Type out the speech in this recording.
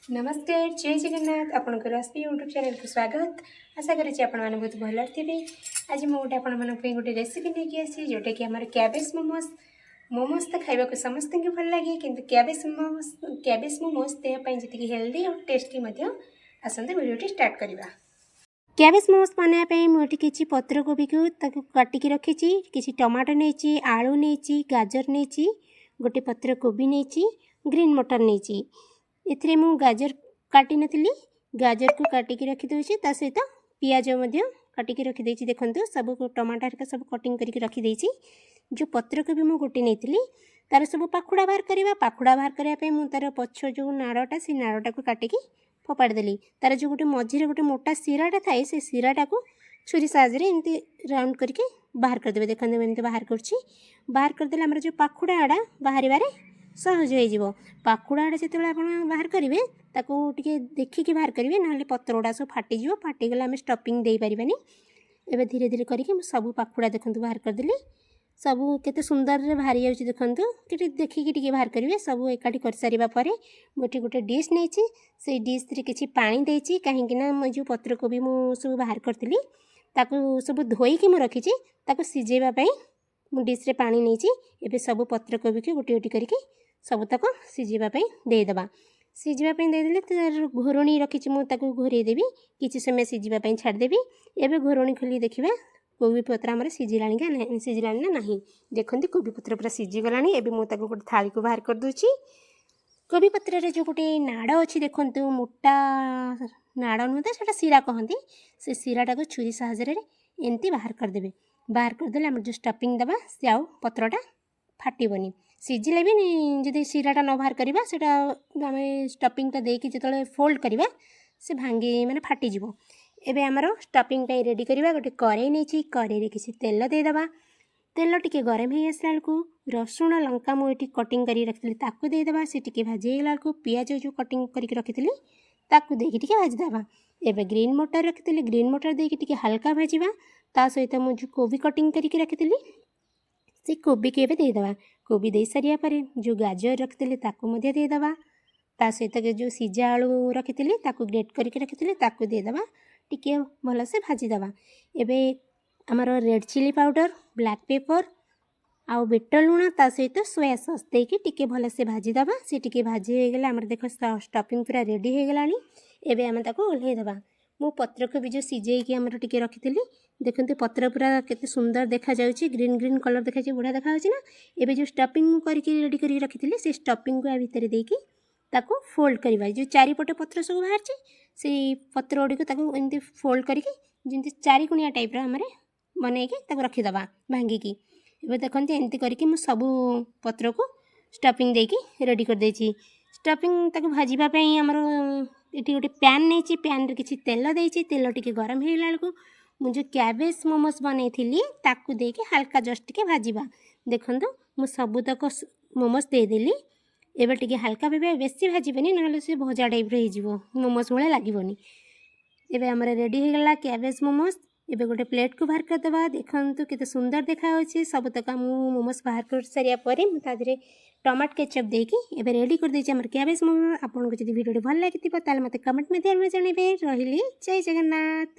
ନମସ୍କାର, ଜୟ ଜଗନ୍ନାଥ। ଆପଣଙ୍କ ରଶ୍ମି ୟୁଟ୍ୟୁବ୍ ଚ୍ୟାନେଲକୁ ସ୍ୱାଗତ। ଆଶା କରୁଛି ଆପଣମାନେ ବହୁତ ଭଲରେ ଥିବେ। ଆଜି ମୁଁ ଗୋଟେ ଆପଣମାନଙ୍କ ପାଇଁ ଗୋଟେ ରେସିପି ନେଇକି ଆସିଛି, ଯେଉଁଟାକି ଆମର କ୍ୟାବେଜ୍ ମୋମୋସ୍। ମୋମୋସ୍ ତ ଖାଇବାକୁ ସମସ୍ତଙ୍କୁ ଭଲ ଲାଗେ, କିନ୍ତୁ କ୍ୟାବେଜ୍ ମୋମୋସ୍ ଦେହ ପାଇଁ ଯେତିକି ହେଲ୍ଦି ଆଉ ଟେଷ୍ଟି ମଧ୍ୟ। ଆସନ୍ତୁ, ଭିଡ଼ିଓଟି ଷ୍ଟାର୍ଟ କରିବା। କ୍ୟାବେଜ୍ ମୋମୋସ୍ ବନାଇବା ପାଇଁ ମୁଁ ଏଠି କିଛି ପତ୍ରକୋବିକୁ ତାକୁ କାଟିକି ରଖିଛି, କିଛି ଟମାଟୋ ନେଇଛି, ଆଳୁ ନେଇଛି, ଗାଜର ନେଇଛି, ଗୋଟେ ପତ୍ର କୋବି ନେଇଛି, ଗ୍ରୀନ୍ ମଟର ନେଇଛି। ଏଥିରେ ମୁଁ ଗାଜର କାଟିନଥିଲି, ଗାଜରକୁ କାଟିକି ରଖିଦେଉଛି। ତା ସହିତ ପିଆଜ ମଧ୍ୟ କାଟିକି ରଖିଦେଇଛି। ଦେଖନ୍ତୁ, ସବୁ ଟମାଟୋ ହେରିକା ସବୁ କଟିଂ କରିକି ରଖିଦେଇଛି। ଯେଉଁ ପତ୍ରକୋବି ମୁଁ ଗୋଟେ ନେଇଥିଲି, ତାର ସବୁ ପାଖୁଡ଼ା ବାହାର କରିବା। ପାଖୁଡ଼ା ବାହାର କରିବା ପାଇଁ ମୁଁ ତାର ପଛ ଯେଉଁ ନାଡ଼ଟା, ସେ ନାଡ଼ଟାକୁ କାଟିକି ଫୋପାଡ଼ି ଦେଲି। ତାର ଯେଉଁ ଗୋଟେ ମଝିରେ ଗୋଟେ ମୋଟା ଶିରାଟା ଥାଏ, ସେ ଶିରାଟାକୁ ଛୁରୀ ସାହାଯ୍ୟରେ ଏମିତି ରାଉଣ୍ଡ କରିକି ବାହାର କରିଦେବେ। ଦେଖନ୍ତୁ, ମୁଁ ଏମିତି ବାହାର କରୁଛି। ବାହାର କରିଦେଲେ ଆମର ଯେଉଁ ପାଖୁଡ଼ା ବାହାରିବାରେ ସହଜ ହେଇଯିବ। ପାଖୁଡ଼ା ଯେତେବେଳେ ଆପଣ ବାହାର କରିବେ, ତାକୁ ଟିକେ ଦେଖିକି ବାହାର କରିବେ, ନହେଲେ ପତ୍ର ଗୁଡ଼ା ସବୁ ଫାଟିଯିବ। ଫାଟିଗଲେ ଆମେ ଷ୍ଟଫିଂ ଦେଇପାରିବାନି। ଏବେ ଧୀରେ ଧୀରେ କରିକି ମୁଁ ସବୁ ପାଖୁଡ଼ା, ଦେଖନ୍ତୁ, ବାହାର କରିଦେଲି। ସବୁ କେତେ ସୁନ୍ଦରରେ ବାହାରି ଯାଉଛି, ଦେଖନ୍ତୁ। ଟିକେ ଦେଖିକି ଟିକେ ବାହାର କରିବେ। ସବୁ ଏକାଠି କରିସାରିବା ପରେ ମୁଁ ଏଠି ଗୋଟେ ଡିଶ୍ ନେଇଛି। ସେଇ ଡିଶ୍ରେ କିଛି ପାଣି ଦେଇଛି, କାହିଁକି ନା ମୁଁ ଯେଉଁ ପତ୍ରକୋବି ମୁଁ ସବୁ ବାହାର କରିଥିଲି, ତାକୁ ସବୁ ଧୋଇକି ମୁଁ ରଖିଛି। ତାକୁ ସିଝେଇବା ପାଇଁ ମୁଁ ଡିଶ୍ରେ ପାଣି ନେଇଛି। ଏବେ ସବୁ ପତ୍ରକୋବିକୁ ଗୋଟି ଗୋଟି କରିକି ସବୁତକ ସିଝିବା ପାଇଁ ଦେଇଦେବା। ସିଝିବା ପାଇଁ ଦେଇଦେଲେ ତାର ଘୋଡ଼ଣୀ ରଖିଛି ମୁଁ, ତାକୁ ଘୋରେଇ ଦେବି। କିଛି ସମୟ ସିଝିବା ପାଇଁ ଛାଡ଼ିଦେବି। ଏବେ ଘୋଡ଼ଣୀ ଖୋଲି ଦେଖିବା କୋବି ପତ୍ର ଆମର ସିଝିଲାଣି କି ସିଝିଲାଣି ନା ନାହିଁ। ଦେଖନ୍ତୁ, କୋବି ପତ୍ର ପୁରା ସିଝିଗଲାଣି। ଏବେ ମୁଁ ତାକୁ ଗୋଟେ ଥାଳିକୁ ବାହାର କରିଦେଉଛି। କୋବି ପତ୍ରରେ ଯେଉଁ ଗୋଟେ ନାଡ଼ ଅଛି, ଦେଖନ୍ତୁ, ମୋଟା ନାଡ଼ ନୁହେଁ ତ, ସେଇଟା ଶିରା କହନ୍ତି। ସେ ଶିରାଟାକୁ ଛୁରୀ ସାହାଯ୍ୟରେ ଏମିତି ବାହାର କରିଦେବେ। ବାହାର କରିଦେଲେ ଆମର ଯେଉଁ ଷ୍ଟଫିଂ ଦେବା, ସେ ଆଉ ପତ୍ରଟା ଫାଟିବନି। ସିଝିଲେ ବି ଯଦି ଶିରାଟା ନ ବାହାର କରିବା, ସେଇଟା ଆମେ ଷ୍ଟଫିଂଟା ଦେଇକି ଯେତେବେଳେ ଫୋଲ୍ଡ କରିବା, ସେ ଭାଙ୍ଗି ମାନେ ଫାଟିଯିବ। ଏବେ ଆମର ଷ୍ଟଫିଂ ପାଇଁ ରେଡ଼ି କରିବା। ଗୋଟେ କରେଇ ନେଇଛି। କରେଇରେ କିଛି ତେଲ ଦେଇଦେବା। ତେଲ ଟିକେ ଗରମ ହେଇ ଆସିଲା ବେଳକୁ ରସୁଣ ଲଙ୍କା ମୁଁ ଏଠି କଟିଂ କରିକି ରଖିଥିଲି, ତାକୁ ଦେଇଦେବା। ସେ ଟିକେ ଭାଜି ହେଇଗଲା ବେଳକୁ ପିଆଜ ଯେଉଁ କଟିଂ କରିକି ରଖିଥିଲି, ତାକୁ ଦେଇକି ଟିକେ ଭାଜିଦେବା। ଏବେ ଗ୍ରୀନ୍ ମଟର ରଖିଥିଲି, ଗ୍ରୀନ୍ ମଟର ଦେଇକି ଟିକେ ହାଲକା ଭାଜିବା। ତା ସହିତ ମୁଁ ଯେଉଁ କୋବି କଟିଂ କରିକି ରଖିଥିଲି, ସେ କୋବିକି ଏବେ ଦେଇଦେବା। କୋବି ଦେଇସାରିବା ପରେ ଯେଉଁ ଗାଜର ରଖିଥିଲି, ତାକୁ ମଧ୍ୟ ଦେଇଦେବା। ତା ସହିତ ଯେଉଁ ସିଝା ଆଳୁ ରଖିଥିଲି, ତାକୁ ଗ୍ରେଟ୍ କରିକି ରଖିଥିଲି, ତାକୁ ଦେଇଦେବା। ଟିକିଏ ଭଲସେ ଭାଜିଦେବା। ଏବେ ଆମର red chilli powder, black pepper ଆଉ ବିଟ ଲୁଣ, ତା ସହିତ ସୋୟା ସସ୍ ଦେଇକି ଟିକେ ଭଲସେ ଭାଜିଦେବା। ସେ ଟିକେ ଭାଜି ହେଇଗଲେ ଆମର ଦେଖ, ଷ୍ଟଫିଂ ପୁରା ରେଡ଼ି ହେଇଗଲାଣି। ଏବେ ଆମେ ତାକୁ ଓହ୍ଲେଇ ଦେବା। ମୁଁ ପତ୍ରକୋବି ଯେଉଁ ସିଝେଇକି ଆମର ଟିକେ ରଖିଥିଲି, ଦେଖନ୍ତୁ, ପତ୍ର ପୁରା କେତେ ସୁନ୍ଦର ଦେଖାଯାଉଛି। ଗ୍ରୀନ୍ ଗ୍ରୀନ୍ କଲର୍ ଦେଖାଯାଉଛି, ବଢ଼ିଆ ଦେଖାଯାଉଛି ନା? ଏବେ ଯେଉଁ ଷ୍ଟଫିଂ ମୁଁ କରିକି ରେଡ଼ି କରିକି ରଖିଥିଲି, ସେ ଷ୍ଟଫିଂକୁ ଆ ଭିତରେ ଦେଇକି ତାକୁ ଫୋଲ୍ଡ କରିବା। ଯେଉଁ ଚାରିପଟେ ପତ୍ର ସବୁ ବାହାରିଛି, ସେଇ ପତ୍ର ଗୁଡ଼ିକୁ ତାକୁ ଏମିତି ଫୋଲ୍ଡ କରିକି ଯେମିତି ଚାରିକୋଣିଆ ଟାଇପ୍ର ଆମର ବନେଇକି ତାକୁ ରଖିଦେବା ଭାଙ୍ଗିକି। ଏବେ ଦେଖନ୍ତୁ, ଏମିତି କରିକି ମୁଁ ସବୁ ପତ୍ରକୁ ଷ୍ଟଫିଂ ଦେଇକି ରେଡ଼ି କରିଦେଇଛି। ଷ୍ଟଫିଂ ତାକୁ ଭାଜିବା ପାଇଁ ଆମର ଏଠି ଗୋଟେ ପ୍ୟାନ୍ ନେଇଛି। ପ୍ୟାନ୍ରେ କିଛି ତେଲ ଦେଇଛି। ତେଲ ଟିକେ ଗରମ ହେଇଗଲା ବେଳକୁ ମୁଁ ଯେଉଁ କ୍ୟାବେଜ୍ ମୋମୋସ୍ ବନେଇଥିଲି, ତାକୁ ଦେଇକି ହାଲକା ଜଷ୍ଟ ଟିକେ ଭାଜିବା। ଦେଖନ୍ତୁ, ମୁଁ ସବୁତକ ମୋମୋସ୍ ଦେଇଦେଲି। ଏବେ ଟିକେ ହାଲକା ଭାବେ, ବେଶୀ ଭାଜିବେନି, ନହେଲେ ସେ ଭଜା ଟାଇପ୍ର ହେଇଯିବ, ମୋମୋସ୍ ଭଳିଆ ଲାଗିବନି। ଏବେ ଆମର ରେଡ଼ି ହେଇଗଲା କ୍ୟାବେଜ୍ ମୋମୋସ୍। ଏବେ ଗୋଟେ ପ୍ଲେଟ୍କୁ ବାହାର କରିଦେବା। ଦେଖନ୍ତୁ, କେତେ ସୁନ୍ଦର ଦେଖାଯାଉଛି। ସବୁତକ ମୁଁ ମୋମୋସ୍ ବାହାର କରିସାରିବା ପରେ ମୁଁ ତା ଦେହରେ ଟମାଟୋ କେଚଅପ୍ ଦେଇକି ଏବେ ରେଡ଼ି କରିଦେଇଛି ଆମର କ୍ୟାବେଜ୍ ମୋମୋ। ଆପଣଙ୍କୁ ଯଦି ଭିଡ଼ିଓଟି ଭଲ ଲାଗିଥିବ, ତାହେଲେ ମୋତେ କମେଣ୍ଟ ମାଧ୍ୟମରେ ଜଣାଇବେ। ରହିଲି, ଜୟ ଜଗନ୍ନାଥ।